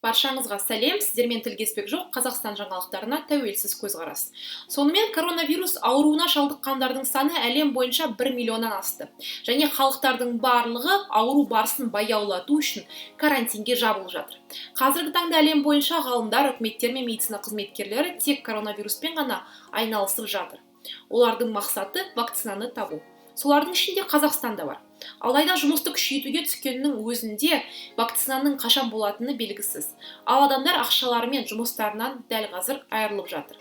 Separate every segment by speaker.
Speaker 1: Баршаңызға сәлем! Сіздермен тілгеспек жоқ, Қазақстан жаңалықтарына тәуелсіз көзқарас. Сонымен, коронавирус ауруына шалдыққандардың саны әлем бойынша 1 миллионнан асты. Және халықтардың барлығы ауру барысын баяулату үшін карантинге жабылып жатыр. Қазіргі таңда әлем бойынша ғалымдар, үкіметтер мен медицина қызметкерлері тек коронавируспен ғана айналысып жатыр. Олардың мақсаты – вакцинаны табу. Солардың ішінде Қазақстан да бар. Алайда жұмысты күшейтуге түскеннің өзінде вакцинаның қашан болатыны белгісіз. Ал адамдар ақшалары мен жұмыстарынан дәл қазір айырылып жатыр.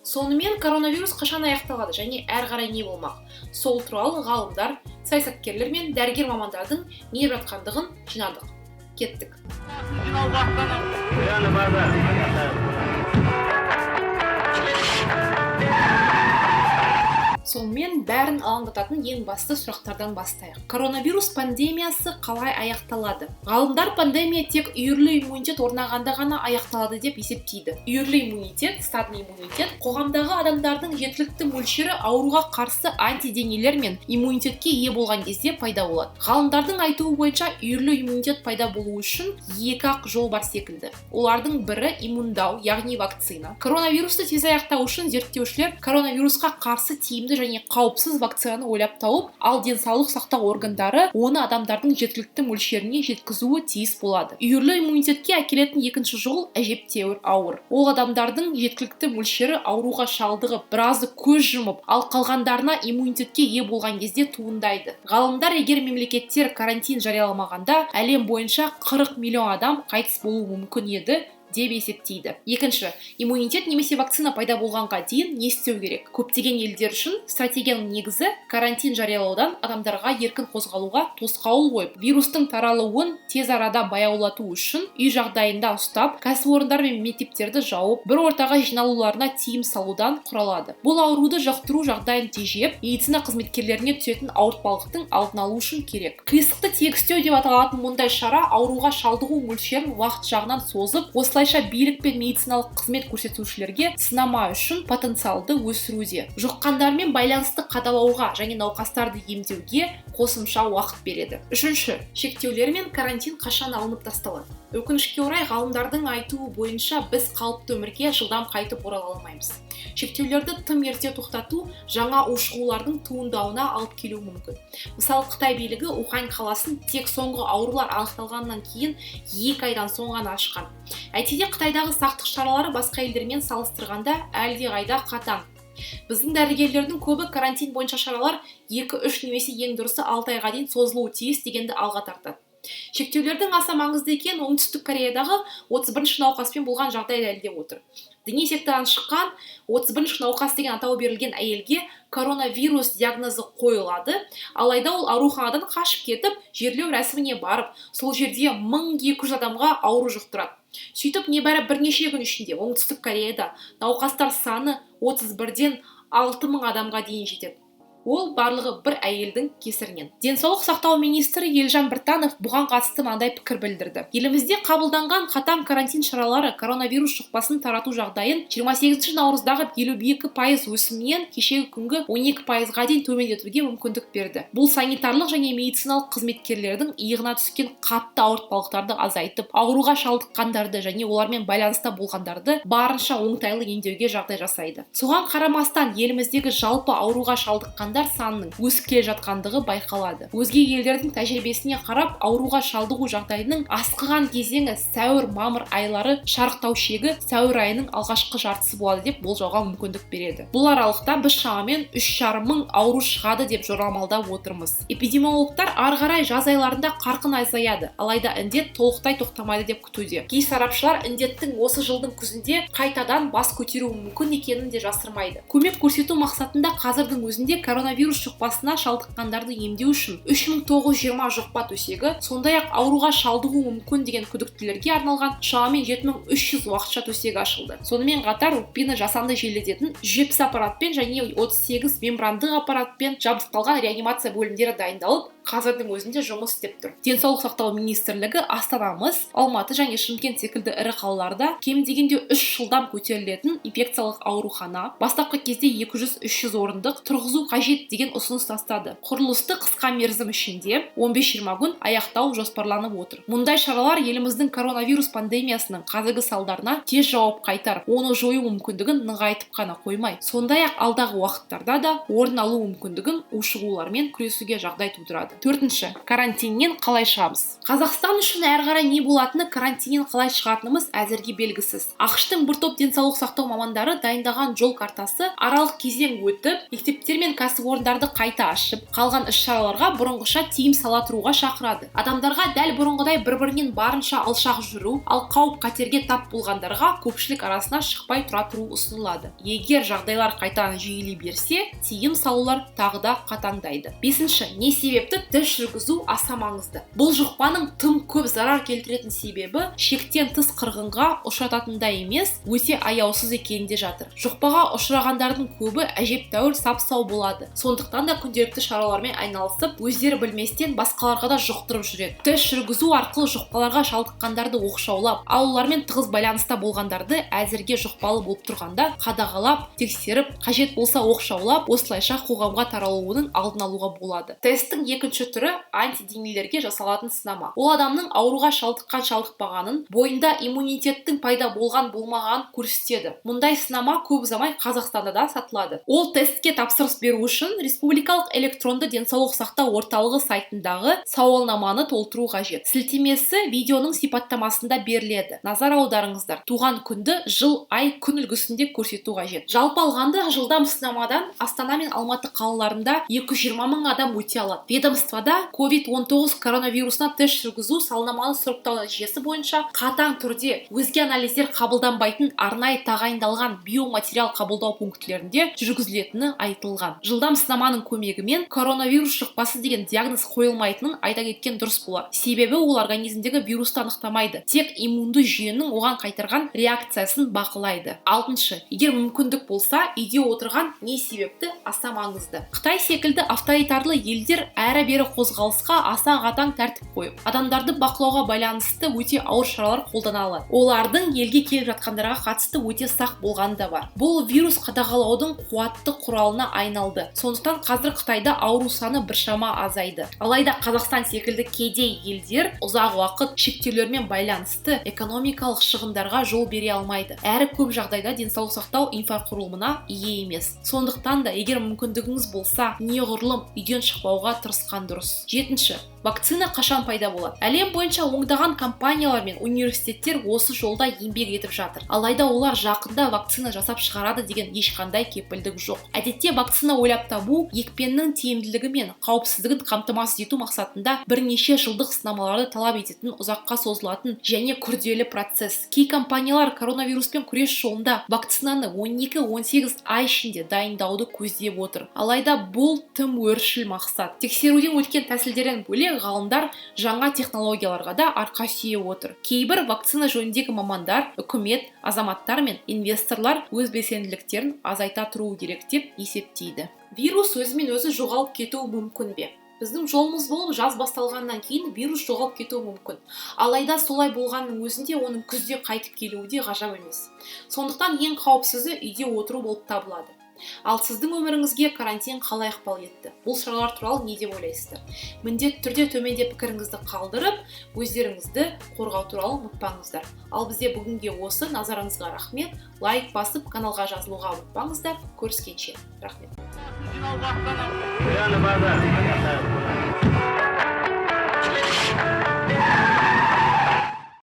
Speaker 1: Сонымен, коронавирус қашан аяқталады және әрі қарай не болмақ? Сол туралы ғалымдар, саясаткерлер мен дәрігер мамандардың не деп жатқандығын жинадық. Кеттік.
Speaker 2: Жинауға аттанамыз.
Speaker 1: Сонымен, бәрін алаңдататын ең басты сұрақтардан бастайық. Коронавирус пандемиясы қалай аяқталады? Ғалымдар пандемия тек үйірлі иммунитет орнағанда ғана аяқталады деп есептейді. Үйірлі иммунитет, стадный иммунитет, қоғамдағы адамдардың жеткілікті мөлшері ауруға қарсы антиденелер мен иммунитетке ие болған кезде пайда болады. Ғалымдардың айтуы бойынша, үйірлі иммунитет пайда болу үшін екі ақ жол бар секілді. Олардың бірі – иммундау, яғни вакцина. Коронавирусты тез аяқтау үшін зерттеушілер коронавирусқа қарсы тиімді және қауіпсіз вакцинаны ойлап тауып, ал денсаулық сақтау органдары оны адамдардың жеткілікті мөлшеріне жеткізуі тиіс болады. Үйірлі иммунитетке әкелетін екінші жол әжептәуір ауыр. Ол адамдардың жеткілікті мөлшері ауруға шалдығып, біразы көз жұмып, ал қалғандарына иммунитетке ие болған кезде туындайды. Ғалымдар егер мемлекеттер карантин жарияламағанда, әлем бойынша 40 миллион адам қайтыс болуы мүмкін еді деп есептейді. Екінші, иммунитет немесе вакцина пайда болғанға дейін не істеу керек? Көптеген елдер үшін стратегияның негізі карантин жариялаудан адамдарға еркін қозғалуға тосқауыл қойып, вирустың таралуын тез арада баяулату үшін үй жағдайында ұстап, кәсіпорындар мен мектептерді жауып, бір ортаға жиналуларына тыйым салудан құралады. Бұл ауруды жұқтыру жағдайын тежеп, медицина қызметкерлеріне түсетін ауыртпалықтың алдын алу үшін керек. Қисықты тегістеу деп аталатын мұндай шара ауруға шалдығу мөлшерін уақыт жағынан созып, осылайша билік пен медициналық қызмет көрсетушілерге сынама үшін потенциалды өсіруде. Жұққандармен байланысты қадалауға және науқастарды емдеуге қосымша уақыт береді. Үшінші, шектеулер мен карантин қашан алынып тасталады? Өкінішке орай, ғалымдардың айтуы бойынша, біз қалыпты өмірге жылдам қайтып орала алмаймыз. Шектеулерді тым ерте тоқтату жаңа ушығулардың туындауына алып келуі мүмкін. Мысалы, Қытай билігі Ухань қаласын тек соңғы аурулар анықталғаннан кейін 2 айдан соң ғана ашқан. Әйтсе де, Қытайдағы сақтық шаралары басқа елдермен салыстырғанда әлдеқайда қатаң. Біздің дәрігерлердің көбі карантин бойынша шаралар 2, 3 немесе ең дұрысы 6 айға дейін созылуы тиіс дегенді алға тартады. Шектеулердің аса маңызды екенін Оңтүстік Кореядағы 31 науқаспен болған жағдай дәлелдеп отыр. Діни сектадан шыққан, 31 науқас деген атау берілген әйелге коронавирус диагнозы қойылады. Алайда ол ауруханадан қашып кетіп, жерлеу рәсіміне барып, сол жерде 1200 адамға ауру жұқтырады. Сөйтіп, небәрі бірнеше күн ішінде Оңтүстік Кореяда науқастар саны 31-ден 6000 адамға дейін жетеді. Ол барлығы бір әйелдің кесірінен. Денсаулық сақтау министрі Елжан Біртанов бұған қатысты мынандай пікір білдірді: Елімізде қабылданған қатаң карантин шаралары коронавирус жұқпасын тарату жағдайын 28 наурыздағы 52% өсімнен кешегі күнгі 12%-ға дейін төмендетуге мүмкіндік берді. Бұл санитарлық және медициналық қызметкерлердің иығына түскен қатты ауыртпалықтарды азайтып, ауруға шалдыққандарды және олармен байланыста болғандарды барынша оңтайлы емдеуге жағдай жасайды. Соған қарамастан, еліміздегі жалпы ауруға шалдыққандар санының өсіп келе жатқандығы байқалады. Өзге елдердің тәжірибесіне қарап, ауруға шалдығу жағдайының асқыған кезеңі сәуір, мамыр айлары, шарықтау шегі сәуір айының алғашқы жартысы болады деп болжауға мүмкіндік береді. Бұл аралықта біз шамамен 3,5 мың ауру шығады деп жорамалдап отырмыз. Эпидемиологтар ары қарай жаз айларында қарқын азаяды, алайда індет толықтай тоқтамайды деп күтуде. Кей сарапшылар індеттің осы жылдың күзінде қайтадан бас көтеруі мүмкін екенін де жасырмайды. Көмек көрсету мақсатында қазірдің өзінде коронавирус жұқпасына шалдыққандарды емдеу үшін 3920 жұқпа төсегі, сондай ақ ауруға шалдығуы мүмкін деген күдіктілерге арналған шамамен 7300 уақытша төсек ашылды. Сонымен қатар, өкпені жасанды желдететін 170 аппаратпен және 38 мембрандық аппаратпен жабдықталған реанимация бөлімдері дайындалып қазірдің өзінде жұмыс істеп тұр. Денсаулық сақтау министрлігі астанамыз Алматы және Шымкент секілді ірі қалаларда кем дегенде 3 жылдам көтерілетін инфекциялық аурухана, бастапқы кезде 200-300 орындық тұрғызу қажет деген ұсыныс тастады. Құрылысты қысқа мерзім ішінде 15-20 күн аяқтау жоспарланып отыр. Мұндай шаралар еліміздің коронавирус пандемиясының қазіргі салдарына тез жауап қайтарып, оны жою мүмкіндігін нығайтып қана қоймай, сондай-ақ алдағы уақыттарда да орын алу мүмкіндігін ушығулармен күресуге жағдай тудырады. Төртінші, карантиннен қалай шығамыз? Қазақстан үшін әрі қарай не болатыны, карантиннен қалай шығатынымыз әзірге белгісіз. АҚШ-тың бір топ денсаулық сақтау мамандары дайындаған жол картасы аралық кезең өтіп, мектептер мен кәсіпорындарды қайта ашып, қалған іс-шараларға бұрынғыша тыйым сала тұруға шақырады. Адамдарға дәл бұрынғыдай бір-бірінен барынша алшақ жүру, ал қауіп қатерге тап болғандарға көпшілік арасына шықпай тұра тұру ұсынылады. Егер жағдайлар қайтадан жиілей берсе, тыйым салулар тағы да қатаңдайды. Бесінші, не себепті тест жүргізу аса маңызды? Бұл жұқпаның тым көп зарар келтіретін себебі шектен тыс қырғынға ұшырататында емес, өте аяусыз екенінде жатыр. Жұқпаға ұшырағандардың көбі әжептәуір сап-сау болады. Сондықтан да күнделікті шаралармен айналысып, өздері білместен басқаларға да жұқтырып жүреді. Тест жүргізу арқылы жұқпаларға шалдыққандарды оқшаулап, ал олармен тығыз байланыста болғандарды әзірге жұқпалы болып тұрғанда қадағалап, тексеріп, қажет болса оқшаулап, осылайша қоғамға таралуының алдын алуға болады. Тесттің екінші түрі антиденелерге жасалатын сынама. Ол адамның ауруға шалдыққан шалдықпағанын, бойында иммунитеттің пайда болған болмағанын көрсетеді. Мұндай сынама көп ұзамай Қазақстанда да сатылады. Ол тестке тапсырыс беру үшін республикалық электронды денсаулық сақтау орталығы сайтындағы сауалнаманы толтыру қажет. Сілтемесі видеоның сипаттамасында беріледі. Назар аударыңыздар. Туған күнді жыл, ай, күн үлгісінде көрсету қажет. Жалпы алғанда жылдам сынамадан Астана мен Алматы қалаларында 220 мың адам өте алады. Ведомствода COVID-19 коронавирусына тест жүргізу сауалнаманы сұрыптау нәтижесі бойынша қатаң түрде өзге анализдер қабылданбайтын арнайы тағайындалған биоматериал қабылдау пунктілерінде жүргізілетіні айтылған. Жылдам сынаманың көмегімен коронавирус жұқпасы деген диагноз қойылмайтынын айта кеткен дұрыс болар. Себебі ол организмдегі вирусты анықтамайды, тек иммунды жүйенің оған қайтарған реакциясын бақылайды. Алтыншы, егер мүмкіндік болса, үйде отырған не себепті аса маңызды? Қытай секілді авторитарлы елдер әрі-бері қозғалысқа аса қатаң тәртіп қойып, адамдарды бақылауға байланысты өте ауыр шаралар қолдана алады. Олардың елге келіп жатқандарға қатысты өте сақ болғаны да бар. Бұл вирус қадағалаудың қуатты құралына айналды. Сондықтан қазір Қытайда ауру саны біршама азайды. Алайда Қазақстан секілді кедей елдер ұзақ уақыт шектеулермен байланысты экономикалық шығындарға жол бере алмайды. Әрі көп жағдайда денсаулық сақтау инфрақұрылымына ие емес. Сондықтан да егер мүмкіндігіңіз болса, неғұрлым үйден шықпауға тырысқан дұрыс. Жетінші, вакцина қашан пайда болады? Әлем бойынша ондаған компаниялар мен университеттер осы жолда еңбек етіп жатыр. Алайда олар жақында вакцина жасап шығарады деген ешқандай кепілдік жоқ. Әдетте вакцина ойлап табу екпенің тиімділігі мен қауіпсіздігін қамтамасыз ету мақсатында бірнеше жылдық сынамаларды талап ететін ұзаққа созылатын және күрделі процесс. Кей компаниялар коронавируспен күрес жолында вакцинаны 12-18 ай ішінде дайындауды көздеп отыр. Алайда бұл тым өршіл мақсат. Тексеруден өткен тәсілдерден бөлек ғалымдар жаңа технологияларға да арқа сүйеп отыр. Кейбір вакцина жөніндегі мамандар, үкімет, азаматтар мен инвесторлар өз белсенділіктерін азайта тұруы керек деп есептейді. Вирус өзімен өзі жоғалып кетуі мүмкін бе? Біздің жолымыз болып жаз басталғаннан кейін вирус жоғалып кетуі мүмкін. Алайда солай болғанның өзінде оның күзде қайтып келуі де ғажап емес. Сондықтан ең қауіпсізі үйде отыру болып табылады. Ал сіздің өміріңізге карантин қалай ықпал етті? Бұл шаралар туралы не деп ойлайсыздар? Міндетті түрде төменде пікіріңізді қалдырып, өздеріңізді қорғау туралы ұмытпаңыздар. Ал бізде бүгінге осы, назарыңызға рахмет. Лайк басып, каналға жазылуға ұмытпаңыздар. Көріскенше. Рахмет.
Speaker 2: Прямо базар.